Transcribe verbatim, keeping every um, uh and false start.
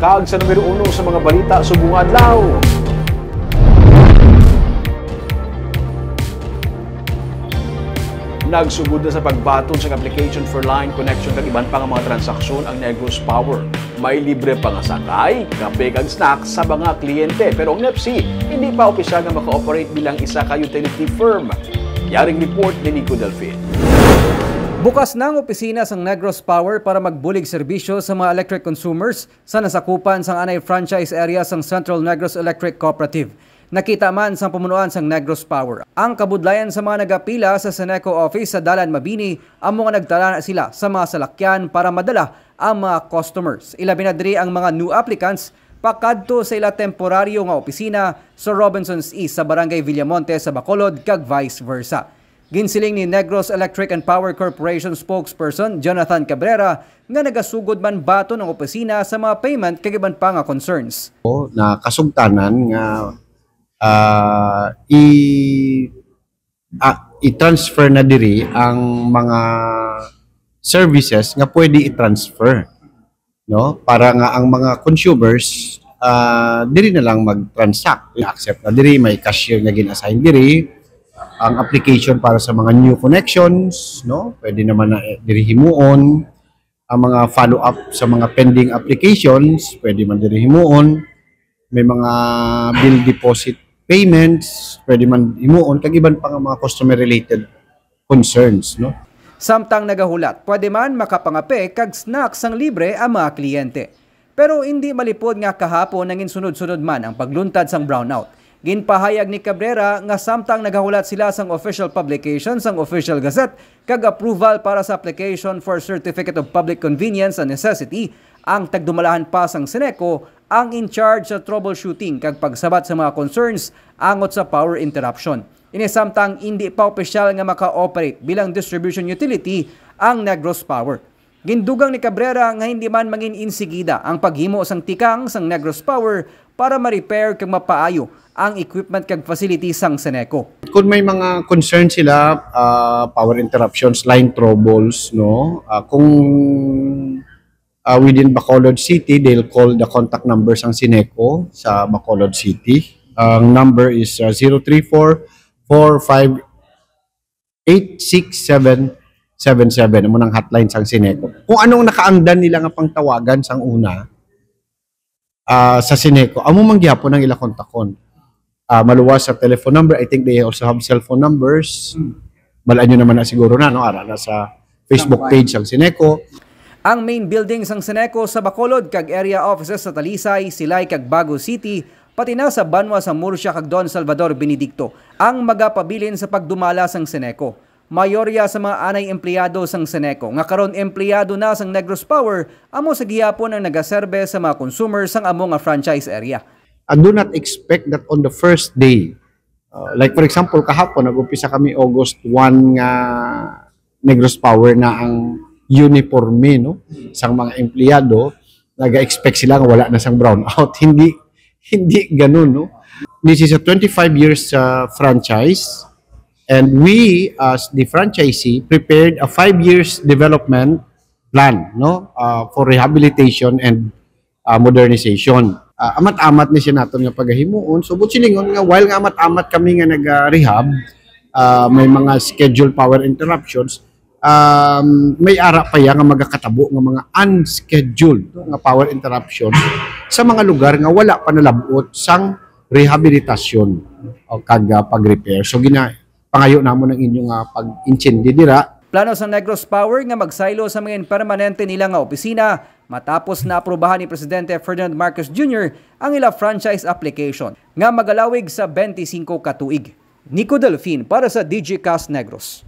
Kag sa numero uno sa mga balita subong adlaw. Nagsugod na sa pagbaton sa application for line connection kag iban pa nga mga transaksyon ang Negros Power. May libre pa nga sakay, kape kag snacks sa mga kliyente. Pero ang NEPC hindi pa opisyal nga maka-operate bilang isa ka utility firm. Yaring report ni Nico Delfin. Bukas na ang opisina sang Negros Power para magbulig serbisyo sa mga electric consumers sa nasakupan sang anay franchise area sang Central Negros Electric Cooperative. Nakita man sang pamunuan sang Negros Power ang kabudlayan sa mga nagapila sa Seneco office sa Dalan Mabini, amo nga nagtala na sila sa mga salakyan para madala ang mga customers. Ilabi na diri ang mga new applicants pakadto sa ila temporaryo nga opisina sa Robinsons East sa Barangay Villamonte sa Bacolod kag vice versa. Ginsiling ni Negros Electric and Power Corporation spokesperson Jonathan Cabrera nga nagasugod man baton ang opisina sa mga payment kag iban pa nga concerns. Na kasugtanan nga, ah, i-, ah, i-transfer na diri ang mga services nga pwede i-transfer, no? Para nga ang mga consumers, ah, diri na lang mag-transact. I-accept na diri, may cashier nga gin-assign diri. Ang application para sa mga new connections, no? Pwede naman na, eh, diri himuon. Ang mga follow-up sa mga pending applications, pwede man diri himuon. May mga bill deposit payments, pwede man himuon, kag iban pa nga mga customer-related concerns, no? Samtang nagahulat, pwede man makapangape kag snacks sang libre ang mga kliyente. Pero hindi malipod nga kahapon nangin sunod-sunod man ang pagluntad sang brownout. Ginpahayag ni Cabrera nga samtang nagahulat sila sang official publication sang Official Gazette kag approval para sa application for Certificate of Public Convenience and Necessity, ang tagdumalahan pa sang Seneco ang in charge sa troubleshooting kag pagsabat sa mga concerns angot sa power interruption. Ini samtang indi pa opisyal nga maka-operate bilang distribution utility ang Negros Power. Gindugang ni Cabrera nga hindi man mangin insigida ang paghimo sang tikang sang Negros Power para ma-repair kag mapaayo ang equipment kag facility sang Seneco. Kung may mga concern sila, ah, power interruptions, line troubles, no? Ah, kung, ah, within Bacolod City, they'll call the contact number sang Seneco sa Bacolod City. Ang number is, ah, zero three four, four five eight six seven seven seven. Amo nang hotline sang Seneco. Kung anong nakaangdan nila nga pangtawagan sang una, ah, sa Seneco, amo man gihapon ang ila kontakon. Ah, maluwas sa telephone number, I think they also have cell phone numbers. Hmm. Bal-an nyo naman na siguro na, no? Ara na sa Facebook page sang Seneco. Ang main building sang Seneco sa Bacolod kag area offices sa Talisay, Silay kag Bago City, pati na sa banwa sa Murcia kag Don Salvador Benedicto ang magapabilin sa pagdumala sang Seneco. Mayorya sa mga anay empleyado sang Seneco nga karon empleyado na sang Negros Power amo sa gihapon ang nagaserbe sa mga consumer sang amo nga franchise area. I do not expect that on the first day, uh, like for example, kahapon nag-umpisa kami August one nga Negros Power na ang uniforme, no, sang mga empleyado, naga-expect sila nga wala na sang brownout. Hindi, hindi ganun, no? This is a twenty-five years, uh, franchise, and we, as the franchisee, prepared a five years development plan, no, uh, for rehabilitation and, uh, modernization. Uh, amat-amat ni siya naton nga pagahimuon. So, buot silingon nga, while nga amat-amat kami nga naga-rehab, uh, may mga scheduled power interruptions, um, may ara pa ya nga magakatabo nga mga unscheduled, no, nga power interruptions sa mga lugar nga wala pa nalab-ot sang rehabilitasyon o kag, ah, pag-repair. So, gina-, pangayo namon ang inyo nga pag-intindi dira. Plano sa Negros Power nga magsaylo sa mga permanente nila nga opisina matapos na aprubahan ni Presidente Ferdinand Marcos Junior ang ila franchise application nga magalawig sa twenty-five ka tuig. Nico Delfin para sa D J Cast Negros.